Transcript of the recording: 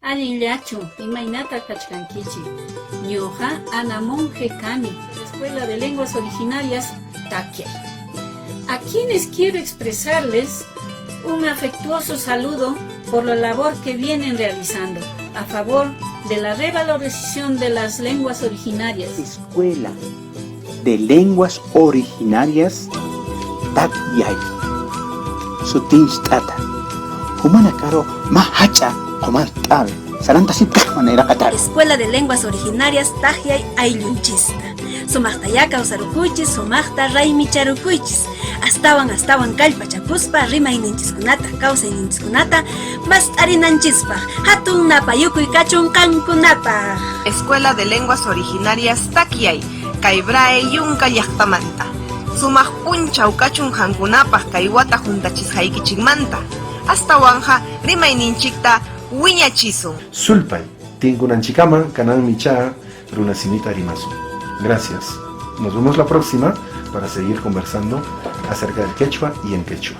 Allinllachu, imaynata kachkankichik? Ñuqa Ana Monge kani, Escuela de Lenguas Originarias Takyay. A quienes quiero expresarles un afectuoso saludo por la labor que vienen realizando a favor de la revalorización de las lenguas originarias. Escuela de Lenguas Originarias Takyay sutinch t'ata humana karo ma hacha quman t'awe saranta si manera Escuela de Lenguas Originarias Takyay ayllunchista. Sumaqtayá kawsarukuychis, sumaqta raymicharukuychis. Astawan astawan kallpachakuspa rimayninchiskunata, kawsayninchiskunata mast'arinanchispaq. Hatun napayukuy kachun qankunapaq. Escuela de Lenguas Originarias Takyay, kay Brae yunka llaqtamanta. Sumaq p'unchaw kachun qankunapaq kay wata huntachisqaykichikmanta. Astawanja rimayninchikta wiñachisun. Sulpay, tinkunanchikama kananmi cha runasimita rimasun. Gracias. Nos vemos la próxima para seguir conversando acerca del quechua y en quechua.